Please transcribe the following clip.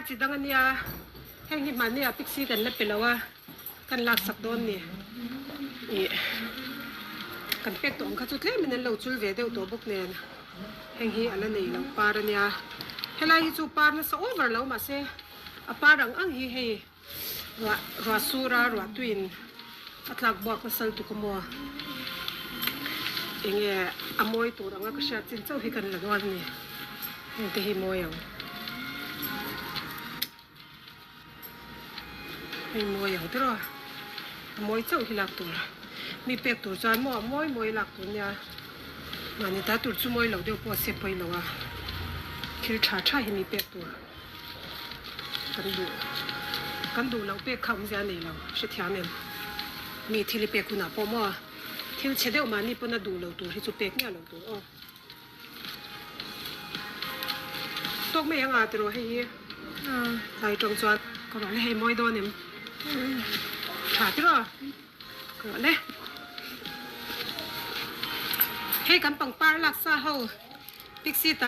Chi dang a nia, heng hi hmanni ah pixie kan la pe lo a, kan lak sak dawn ni. Ih kan pek tawh ang kha chu tlem in an lo chul ve deuh tawh bawk nen heng hi a la nei lo par a nia. Helai hi chu par nasa over lo mahse a par ang ang hi hei ruah ruah sur a ruah tuiin a tlak buak nasa lutuk a maw. Enge a mawi tur anga ka hriat chin chauh hi kan la nual a ni. Heng te hi mawi ang. Hei mawi ang tiraw. A mawi chauh hi lak tur. Mi pek tur chuan maw a mawi mawi lak tur nia. Mahni ta tur chu mawi lo deuh pawh a se pawi lo a. Thil tha tha hi mi pek tur kan duh. Kan duh loh pek kha awmzia a nei lo. Hrethiam em? Mi thil i pek hunah pawh maw thil chhe deuh mahni pawn a duh lo tur hi chu pek miah lo tur aw. Tawk mai anga tiraw hei hi tlai tawng chuan ka ruah le hei mawi dawn em tha tiraw ka ruah le hei kan pangpar laksa ho pixie ta.